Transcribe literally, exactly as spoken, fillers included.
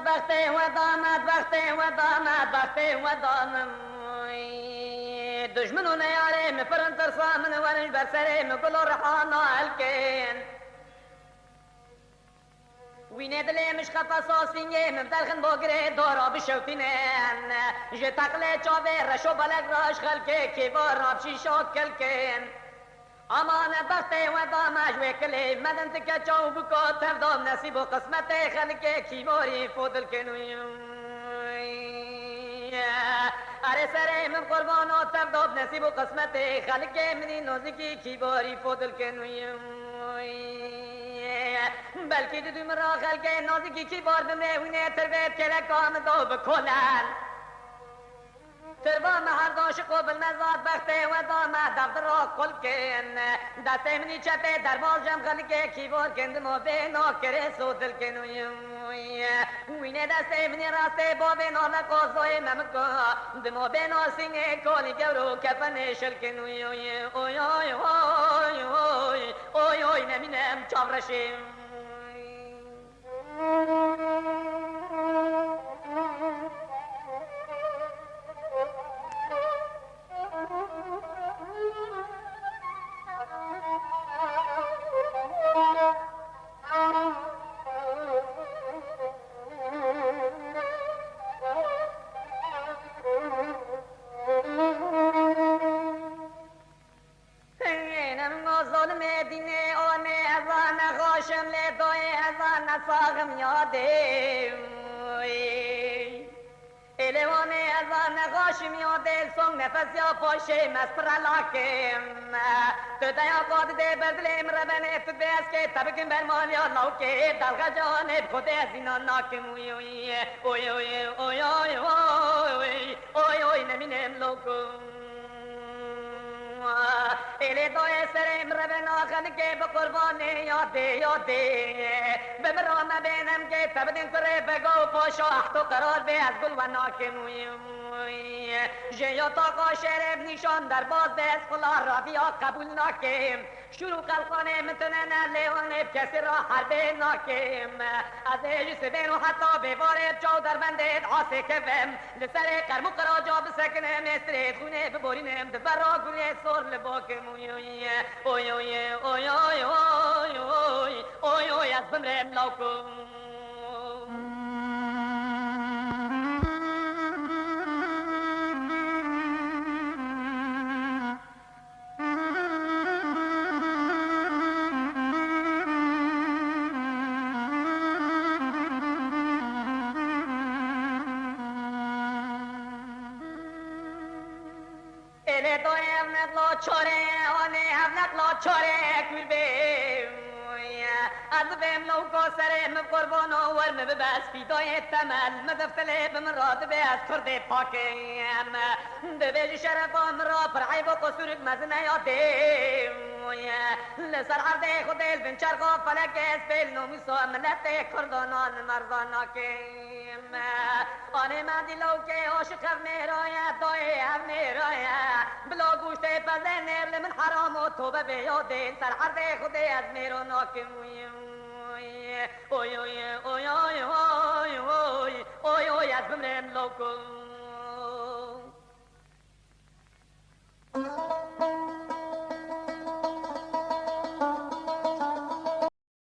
Bextê we da me, bextê we da me, bextê we da me. Dujmin û neyarê min pirin tirsa min werin ji ber serê min gul û rihana helkên. Wînê dilê min ji qefesa sîngê min derxin bo girê dora bişewtînin. Ji teqlê çavê reşo belek ra ji xelkê kêvar ra bi şîşo kelkên. Amane bextê we da me ji wê kilê, medin dike çaw biko tev da bi nesîb û qismetê xelkê kîborî fodil kên wî. Erê serê min qurbano tev da bi nesîb û qismetê xelkê minî nozikî kîborî fodil kên wî. Belkî di dû min ra xelkê nozikî kîbor bimrê wînê tirvê bi kêleka min do bi kolen. Tirva me her da şiq û bilmezat bextê we da me, dev di ra qul kin. Destê min î çepê derbaz cem xelikê kîvor kin, dimo bê nakirê sodil kin. Uy, uy. Wînê destê min î rastê bavê nane qozoyê me min ku, dimo bê nasîngê kolî gewr û kefenê şil kin. Uy, uy, uy, uy, uy, uy, uy, uy, nemînem çavreşê. Hêne min o zolimê dînê, onê ez a nexweşim lê doyê ez a nesaxim yadê. Êlê onê ez a nexweşim yadê, li song nefes ya paşê me spirelakê. Tu deya xwe didê ber dilê min rebenê, tu dibê ez kê te bikim ber maliya lawkê. Dalxeca onê bi xwedê ez înan nakim. Uy, uy, uy, uy, uy, uy, uy, uy, uy, nemînim lokum. Êlê dayê serê min revena xelkê bi qurbanê yadê, yadê. Bi min ra mebênem kê te bidin kurê bega û paşa ehto qerar bê ez gul we nakim. Jê ya taqa şerê bi nîşan derbaz be ez qula raviya qebûl nakim. Şûr û qelxanê min tune ne lê wanê bi kesî ra herbê nakim. Ez ê ji sibên û heta bêvarê bi çaw derbendê di asê kevim. Li serê qerm û qiraca bisekinim, ê sirê xûnê biborînim, di vera gulê sor li bakim. Oy, oy, oy, oy, oy, oy, oy, oy, oy, ez bimrêm lawkum. Êlê doyê ev neqla çare, anê ev neqla çare, kurbê. Ez bibêm lewko serê min qurbano wer min bibe ez fîdayê temel, min diftilê bi min ra dibe ez kurdê pakêm. Divê ji şerefa min ra pir eyb û qusûrik mezin e ya dê. Li ser erdê Xwedê li bin çerxa felekê ez pêl nomîsa miletê kurdanan merza nakim. Anê me dîlawkê aşiq ev mêra ye, dayê ev mêra ye. Bila goştê pezê nêr li min heram û tobe bê ya dê. Li ser erdê Xwedê ez mêro nakim. Oy, oy, oy, oy, oy, oy, oy, oy, ez bimrêm lawkum.